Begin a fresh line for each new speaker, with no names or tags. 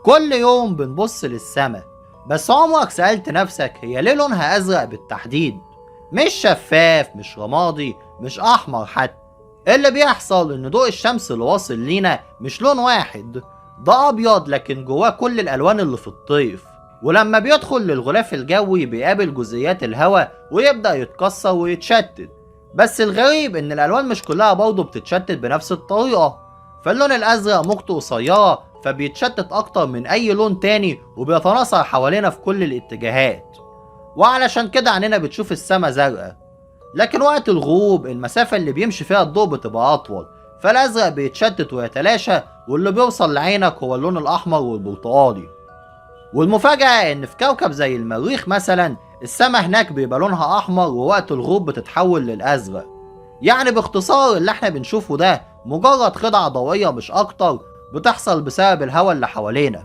كل يوم بنبص للسماء، بس عمرك سألت نفسك هي ليه لونها أزرق بالتحديد؟ مش شفاف، مش رمادي، مش أحمر حتى. اللي بيحصل إن ضوء الشمس اللي واصل لينا مش لون واحد، ده أبيض لكن جواه كل الألوان اللي في الطيف، ولما بيدخل للغلاف الجوي بيقابل جزيئات الهواء ويبدأ يتكسر ويتشتت. بس الغريب إن الألوان مش كلها برضه بتتشتت بنفس الطريقة، فاللون الأزرق موجته قصيرة فبيتشتت أكتر من أي لون تاني وبيتناثر حوالينا في كل الاتجاهات، وعلشان كده عينينا بتشوف السما زرقاء. لكن وقت الغروب المسافة اللي بيمشي فيها الضوء بتبقى أطول، فالأزرق بيتشتت ويتلاشى، واللي بيوصل لعينك هو اللون الأحمر والبرتقالي. والمفاجأة إن في كوكب زي المريخ مثلا السما هناك بيبقى لونها أحمر، ووقت الغروب بتتحول للأزرق. يعني باختصار اللي احنا بنشوفه ده مجرد خدعة ضوئية مش أكتر، بتحصل بسبب الهواء اللي حوالينا.